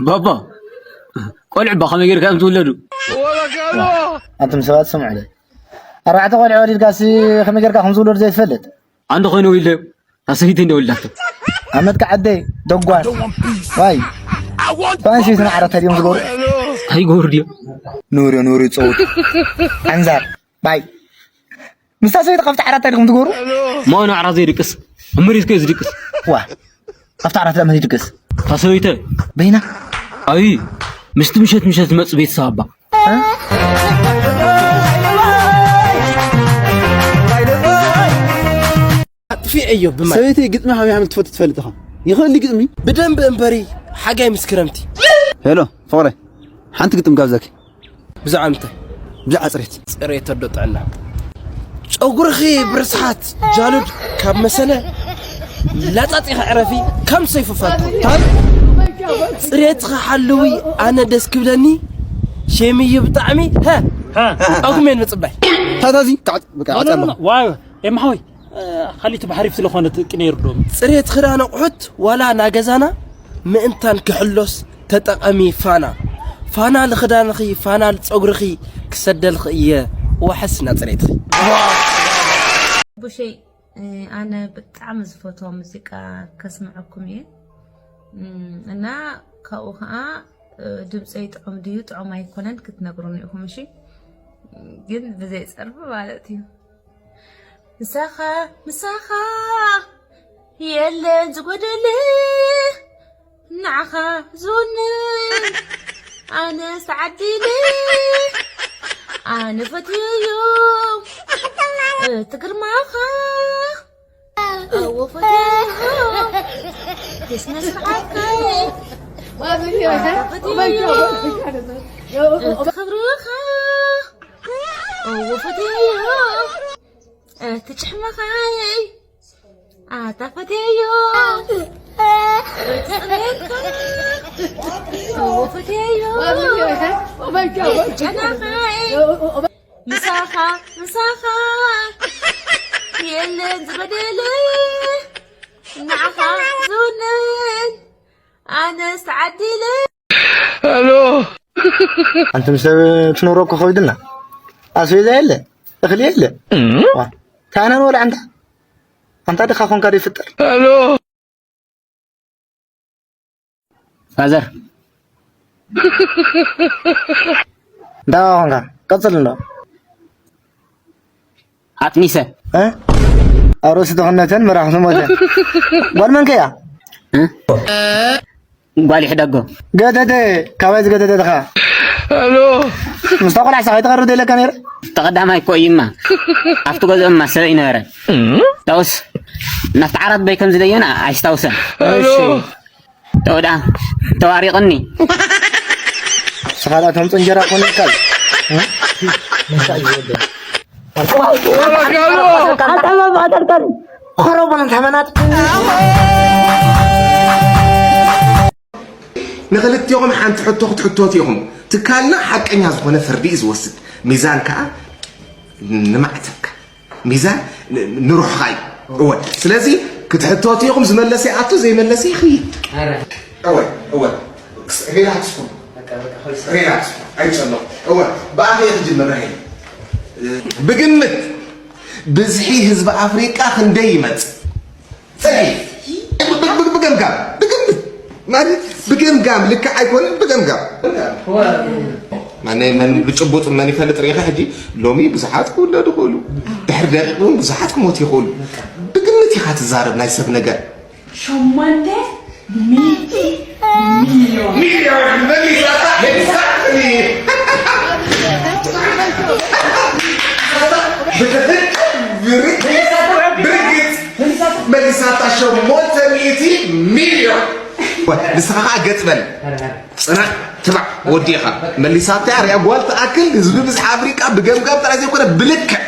ባባ፣ ቆልዑ ባ ከመይ ጌርካ እዮም ዝውለዱ? ኣንቱም ሰባት ስምዑለይ። ኣርባዕተ ቆልዑ ወሊድካሲ ከመይ ጌርካ ከም ዝውለዱ ዘይትፈልጥ? ኣንድ ኮይኑ ኢለ ኣሰይተይ እንደ ወልዳቶ። ኣመትካ ዓደይ ደጓል። ዋይ። ባንሺ ስነ ዓራት ድዮም ዝገብሩ? ኣይገብሩ ድዮም? ኑሪ ኑሪ ጸውት። ኣንዛር። ባይ። ምስታ ሰበይቲ ካብቲ ዓራት እንታይ ዲኹም ትገብሩ? ማኖ ዓራት ዘይድቅስ። እምሪስከ ዝድቅስ። ዋ። ኣብቲ ዓራት ለምን ይድቅስ? እታ ሰበይተ። በይና። ኣይ፣ ምስቲ ምሸት ምሸት ትመጽእ ቤተሰብ ኣባ። ኣጥፊዐዮ ብማይ። ሰበይተይ ግጥሚ ከመይ ሓመል ትፈቱ ትፈልጥ ኢኻ? ይኽእል ድዩ ግጥሚ? ብደንቢ እምበሪ፣ ሓጋይ ምስ ክረምቲ። ሄሎ፣ ፍቕረይ፣ ሓንቲ ግጥም ጋብዘኪ። ብዛዕባ ምንታይ? ብዛዕባ ጽሬት። ጽሬት ወዶ ጥዕና። ጨጉርኺ ብርስሓት ጃሉድ ካብ መሰለ፣ ላጻጺኺ ዕረፊ ከም ሰይፉ ፋንታሁን። ጽሬትኺ ሓልዊ ኣነ ደስ ክብለኒ፣ ሼምዩ ብጣዕሚ፣ ሀ፣ ኣጉሜን ምጽባይ። ታታዚ፣ ካዕ-፣ በቃ፣ ዓጸሎ። ዋው፣ ኤማ ሓወይ፣ እ፣ ካሊቲ ብሓሪፍ ስለኾነት ቅኔ ይርዶም። ጽሬት ክዳን ኣቑሑት ዋላ ናገዛና ምእንታን ክሕሎስ ተጠቐሚ ፋና። ፋና ልኽዳንኺ፣ ፋና ልጸጉርኺ ክሰደልኺ እየ። ዋሕስ ናጽሬትኺ። ቡሸይ፣ እ፣ ኣነ ብጣዕሚ ዝፈትዎ ሙዚቃ ከስምዐኩም እየ። እም፣ እና ካብኡ ኸዓ፣ እ፣ ድምፀይ ጥዑም ድዩ ጥዑም ኣይኮነን ክትነግሩኒ ኢኹም፣ እሺ? ግን ብዘይ ጸርፊ ማለት እዩ። ምሳኻ፣ ምሳኻ የለን ዝጎደለ፣ ንዓኻ ዝውንን ኣነስ ተዓዲለ። ኣነ ፈትየዮ እቲ ግርማኻ፣ እወ ፈትየዮ እቲ ስነ ስርዓትካ፣ ኣነ ፈትየዮ እቲ ክብርኻ፣ እወ ፈትየዮ እቲ ጭሕምኻ። ኣታ ፈትየዮ፣ እቲ ጽሬትካ። ኦ፣ ፈትየዮ። ጨናኻ። ምሳኻ፣ ምሳኻ። የለን ዝበደለ። ንዓኻ ዝውንን። ኣነስ ተዓዲለ። ኣንቱም ሰብ ትነብሮ እኮ ከቢድና። ኣስቤዛ የለ፣ እኽሊ የለ። ዋ፣ እንታይ ኢና ንበልዕ ኣንታ? ኣንታ ድኻ ኮንካ ዶ ይፍጠር? ፋዘር። እንታይ ኮንካ? ቀጽል እንዶ። ኣጥኒሰ። እ? ኣብ ርእሲ ድኽነተን መራኽቲ ሞተን። ጓል መን ከ እያ? እ? ጓል ይሕደጎ። ገደደ፣ ካባይ ዝገደደ ድኻ? ኣሎ። ምስታ ቆልዓ ሳቕ ኣይትቐርብ ደለካ ነይረ? እቲ ቀዳማይ እኮ እዩማ። ኣብቲ ገዝኦማ ሰብ ኣይነበረን። ታውስ፣ ናብቲ ዓራት በይ ከም ዝደየና ኣይስታውሰን። ኣሎ። እሺ። ተወዳ፣ ተዋሪቕኒ። ንስኻ ደኣ ተምጽእ እንጀራ ኮነ ኢልካ እዩ። እ? እንታይ እዩ ወደ? ኣልጠባብ፣ ኣልጠልጠል። ኸረው በል እንተ መናጥ። ንኽልቲኦም ሓንቲ ሕቶ ክትሕተቱ ኢኹም። ትካልና ሓቀኛ ዝኾነ ፍርዲ እዩ ዝወስድ። ሚዛን ከኣ ንማዕተብካ። ሚዛን ን-፣ ንሩሕኻ እዩ። እወ። ስለዚ ክትሕተቱ ኢኹም፣ ዝመለሰ ይኣቱ፣ ዘይመለሰ ይኽይድ። ኣረ። እወ፣ እወ። ሪላክስ ኩኑ። በቃ፣ በቃ፣ ሆይ። ሪላክስ ኩኑ። ኣይጨነቑ። እወ። ብኣኺ እየ ክጅምር፣ ራሄል። ብግምት ብዝሒ ህዝቢ ኣፍሪቃ ክንደይ ይመጽእ? ጽንሒ። ብ-፣ ብ-፣ ብ-፣ ብገምጋም፣ ብግምት። ማለት ብገምጋም፣ ልክዕ ኣይኮነን፣ ብገምጋም። ማን፣ መን ብጭቡጥ መን ይፈልጥ ርኢኻ ሕጂ? ሎሚ ብዙሓት ክውለዱ ይኽእሉ። ድሕሪ ደቂቕ እውን ብዙሓት ክሞቱ ይኽእሉ። ብግምት ኢኻ ትዛረብ ናይ ሰብ ነገር። ሸሞንተ ሚእቲ ሚልዮን። ሚልዮን መሊሳታ። ኤግዛክትሊ። ብትኽክል ብርግጽ፣ ብርግጽ መሊሳታ። ሸሞንተ ሚእቲ ሚልዮን። ንስኻ ኸኣ ገጽ በል። ጽናዕ፣ ትባዕ፣ ወዲኻ። መሊሳታ እያ፣ ሪኣ ጓል ትኣክል። ህዝቢ ብዝሒ ኣፍሪቃ ብገምጋም ጥራይ ዘይኮነ ብልክዕ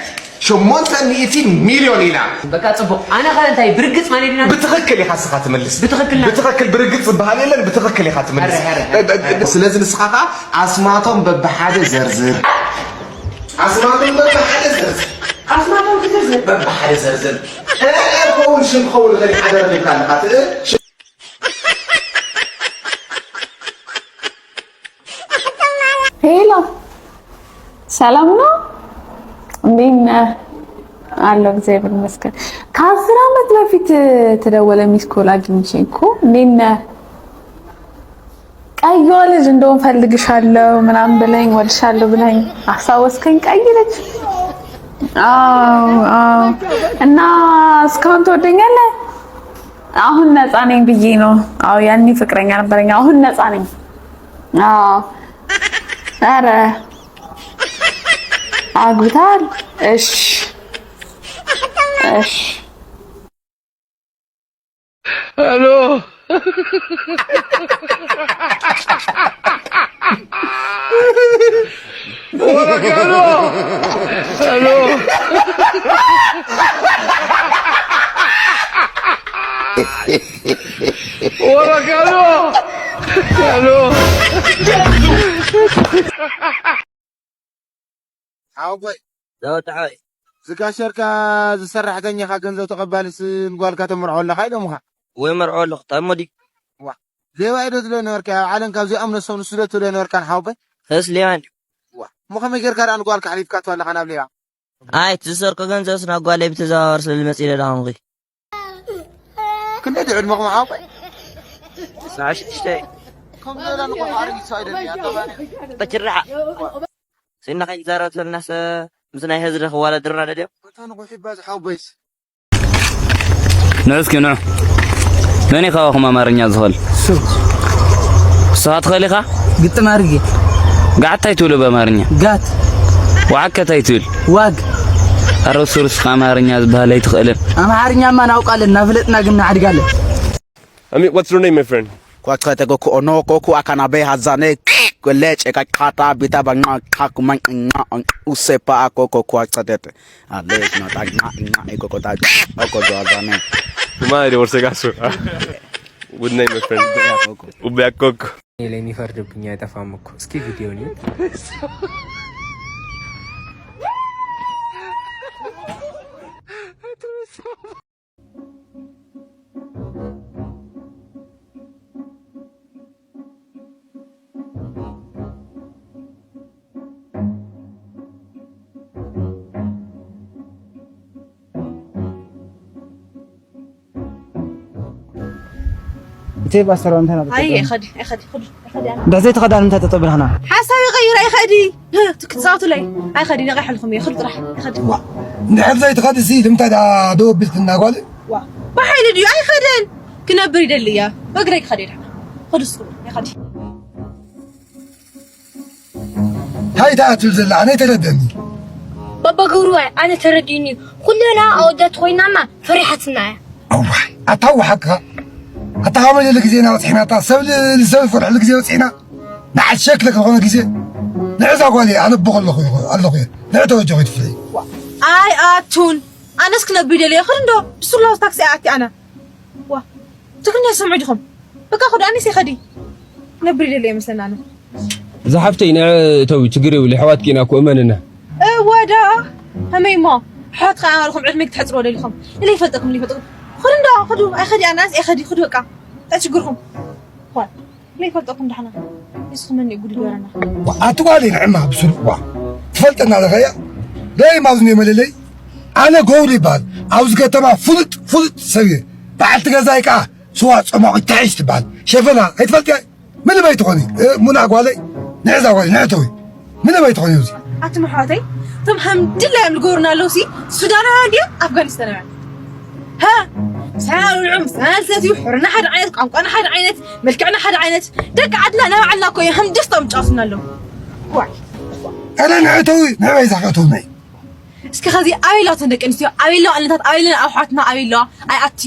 ሸሞንተ ሚእቲ ሚልዮን ኢላ። በቃ ጽቡቕ። ኣነ ኸ እንታይ ብርግጽ ማለት ኢና? ብትኽክል ኢኻ ንስኻ ትመልስ። ብትኽክል ና- ብትኽክል ብርግጽ ዝበሃል የለን፣ ብትኽክል ኢኻ ትመልስ። ኣረ፣ ኣረ፣ ኣረ፣ ኣረ። ስለዚ ንስኻ ኸኣ ኣስማቶም በብሓደ ዘርዝር። ኣስማቶም በብሓደ ዘርዝር። ኣስማቶም ክዘርዝር? በብሓደ ዘርዝር። እ፣ እ፣ ክኸውን ሽም ክኸውን ይኽእል እዩ፣ ሓደር ኢልካ ኣለኻ። እ፣ ሽ- ሰላም ነው? እንዴት ነህ? አለው፣ እግዚአብሔር ይመስገን። ከአስር ዓመት በፊት ተደወለ፣ ሚስ ኮል አግኝቼ እኮ። እንዴት ነህ? ቀይዋ ልጅ እንደውም ፈልግሻለሁ ምናምን ብለኝ፣ ወድሻለሁ ብለኝ አስታወስከኝ። ቀይ ልጅ። አዎ፣ አዎ። እና እስካሁን ትወደኛለህ? አሁን ነፃ ነኝ ብዬ ነው። አዎ፣ ያኔ ፍቅረኛ ነበረኝ፣ አሁን ነፃ ነኝ። አዎ። ኧረ አግብታል? እሺ፣ እሺ። ሄሎ። ወረቀሎ። ሄሎ። ወረቀሎ። ሄሎ። ሓወቦይ ዳወት ሓወይ ዝጋሸርካ ዝሰራሕተኛኻ ገንዘብ ተቐባልስ ንጓልካ ተመርዖ ኣለኻ ኢሎምኻ። ወይ መርዖ ኣለኹ ታሞ ድዩ? ሌባ ኢዶ ትብሎ ነበርካ ኣብ ዓለም ካብዚኦም ነሶም ንሱ ዶ ትብሎ ነበርካን ሓወቦይ። እስ ሌባ እንድዩ። ዋ እሞ ከመይ ጌርካ ደኣ ንጓልካ ሓሊፍካቶ ኣለኻ ናብ ሌባ? ኣይ እቲ ዝሰርቆ ገንዘብስ ናብ ጓለይ ብተዘዋዋሪ ስለ ዝመጽእ ኢለ ደኣ ከምዚ። ክንደይ ድዩ ዕድመኹም ሓወቦይ? ሰዓ ሽዱሽተ እዩ። ከም ሌላ ንቆልዓ ኣረጊት ሰው ኣይደልን እያ ኣጠባኒ። በትርሓ ስኢና ከይንዛረብ ተለናስ ምስ ናይ ህዝቢ ክዋዳድሩና ደልዮም። እታ ንቑሕ ይባዝ ሓወቦይስ። ንዑ እስኪ ንዑ። መን እዩ ካባኹም ኣማርኛ ዝኽእል? ንስኻ ትኽእል ኢኻ? ግጥም ኣድርጌ ጋዕ እንታይ ትብሉ ብኣማርኛ? ጋት ዋዓግ ከ እንታይ ትብል? ዋግ ኣረ ሱር እስኻ ኣማርኛ ዝበሃል ኣይትኽእልን። ኣምሓርኛማ ናውቃለን እናፍለጥና ግን ንዓድጋለን። I mean, what's your name, my friend? Kwachete koko ono koko akanabe hazane kweleche kakata bita banga kakumanga usepa koko kwachete. Ale na ta nga nga koko ta oko do hazane. Kumari de Borsegaso. Good name, my friend. Ubea Coco. እኔ ላይ የሚፈርድብኝ አይጠፋም እኮ። እስኪ ቪዲዮ ነው። እተይ ባስተራ እንታይ ናት? ኣይ ኣይኸዲ ኣይኸዲ ኣይኸዲ ኹዱ ኣይኸዲ ኣነ። እንዳ ዘይትኸዳ ንምንታይ ጠጠው ኢልና? ሓሳብ ይቐይር ኣይኸዲ። ትክትጻወቱለይ ኣይኸዲ ነቒሐልኩም እየ ኹዱ ጥራሕ ኣይኸዲ። ዋ እንድሕር ዘይትኸዲ ሲ ልምንታይ ደኣ ደው ኣቢልክና ጓል? ዋ ብሓይሊ ድዩ ኣይኸደን ክነብር ይደሊ እያ። በእግረይ ክኸድ እየ ደሓን። ኹዱ እስኹም ኣይኸዲ። እንታይ ደኣ ትብል ዘላ ኣነ ኣይተረድአኒ። ባባ ገብርዋይ ኣነ ተረዲኡኒ ኩለና ኣወዳት ኮይናና ፈሪሓትና እያ። ኣዋይ ኣታ ወሓቅኻ ኣታ ኻመይ ደሊ ግዜና በፂሕና ኣታ ሰብ ንሰብ ዝፈርሐሉ ግዜ በፂሕና ንዓል ሸክለ ዝኾነ ግዜ ንዕዛ ጓል እየ ኣነ ኣቦ ከለኹ ኣለኹ እየ ንዕ ተወጀኹ ይትፍለይ ኣይ ኣቱን ኣነስ ክነብር ይደልየ ኽድ እንዶ ብሱላውስ ታክሲ ኣቲ ኣነ ዋ ትግርኛ ሰምዑ ዲኹም በቃ ኹድ ኣነስ ይኸዲ ነብር ይደልየ መስለና ኣነ ዝሓፍተይ ንዕ ተዊ ችግር የብሉ ኣሕዋትኪ ኢና እኮ እመንና። እወ ዶ ከመይ እሞ ኣሕዋት ከኣ ኣልኩም ዕድመይ ክትሕጽርዎ ደሊኹም ንለይፈልጠኩም ንለይፈልጠኩም ኹዱ እንዶ ኹዱ ኣይኸዲ ኣናስ ኣይኸዲ ኹዱ በቃ እንታይ ችግርኩም ኳ ንለይፈልጠኩም ዳሕና ንስኹም መን እዩ ጉድ ይገረና ኣቲ ጓለይ ንዕማ ብስሩዕ ዋ ትፈልጠና ለኸያ ደይ ማዝኑ የመለለይ ኣነ ጎውሪ ይበሃል ኣብዚ ከተማ ፍሉጥ ፍሉጥ ሰብ እየ በዓልቲ ገዛይ ከኣ ስዋ ጸማቒ ትሕሽ ትበሃል ሸፈና ኣይትፈልጥያ ምንም ኣይትኾኒ ሙና ጓለይ ንዕዛ ጓለይ ንዕተዊ ምንም ኣይትኾኒ ኣብዚ ኣቱም ኣሕዋተይ እቶም ከም ድላዮም ዝገብሩና ኣለዉ ሲ ሱዳናውያን ድዮም ኣፍጋኒስታናውያን ሃ ምሳና ንውልዑ ምሳና ንሰትዩ ሕብርና ሓደ ዓይነት ቋንቋና ሓደ ዓይነት መልክዕና ሓደ ዓይነት ደቂ ዓድና ናይ ባዕልና እኮ እዮም ከም ደስታኦም ይጫወቱና ኣለዉ ዋይ ኣረ ንዕተዊ ንዕበይ ዛኸተውነይ እስኪ ኸዚ ኣበይ ኣለዋ እተን ደቂ ኣንስትዮ ኣበይ ኣለዋ ኣለታት ኣበይ ኣለና ኣሕዋትና ኣበይ ኣለዋ ኣይኣቲ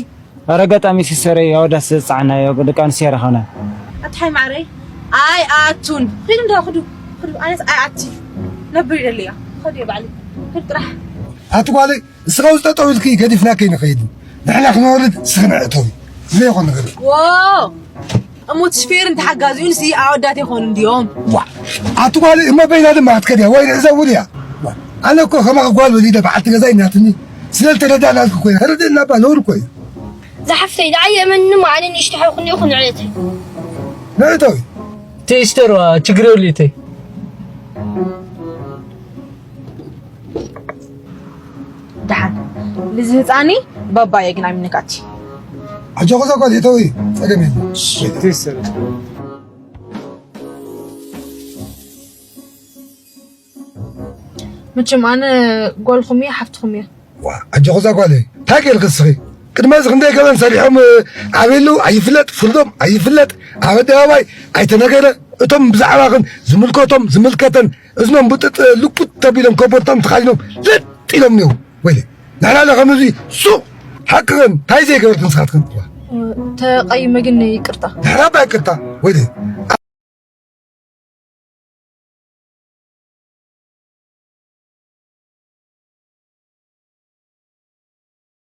ኧረ ኣጋጣሚ ሲስተረይ ኣወዳት ዘፅዓናዮ ደቂ ኣንስትዮ ኣይረኸብናን። ኣትሓይ ማዕረይ ኣይኣቱን ኺዱ እንዳ ኽዱ ኽዱ ኣነስ ኣይኣቲ ነብር ይደልያ ኸዱ እየ ባዕሊ ኽዱ ጥራሕ ኣቲ ጓለይ እስኻ ውስጠ ጠው ኢልኪ ገዲፍናኪ ንኸይድ ንሕና ክነወርድ እስኺ ንዕተዊ ዘይኾን ነገር ዎ እሞ እቲ ሽፌርን ተሓጋዚኡን ሲ ኣወዳት ይኾኑ እንድዮም። ዋ ኣቲ ጓል እሞ በይና ድማ ክትከድያ ወይ ንዕዘቡ ድያ? ኣነ እኮ ከማኺ ጓል ወሊደ በዓልቲ ገዛ ኢናትኒ ስለ ዝተረዳእና እኮ ኮይና ተረድእና እባ ነውሪ እኮ እዩ። ዝሓፍተይ ደኣ የመኒ እሞ ኣነ ንእሽቶ ሓውኺ እኒኦኹ ንዕለተይ። ንዕተዊ ተይስተርዋ ችግር የብሉ እተይ። ደሓን ልዚ ህፃኒ ባባየ ግን ኣሚንካቲ ኣጆኹ እዛ ጓል የተወይ ጸገም የለ። መቸም ኣነ ጓልኹም እየ ሓፍትኹም እየ ዋ ኣጆኹ እዛ ጓል እንታይ ገይርክ እስኺ ቅድመ እዚ ክንደይ ገበን ሰሪሖም ዓብየሉ ኣይፍለጥ ፍርዶም ኣይፍለጥ ኣብ ኣደባባይ ኣይተነገረ እቶም ብዛዕባኽን ዝምልከቶም ዝምልከተን እዝኖም ብጥጥ ልቁጥ ተቢሎም ከቦርቶም ተኻዲኖም ለጥ ኢሎም እኒው ወይለ ንሕና ለ ከምዚ ሱቕ ሓቅኽን እንታይ ዘይገበርክ ንስኻትክን ተቐይመ ግን ይቅርታ ንሕና ባ ይቅርታ ወይለ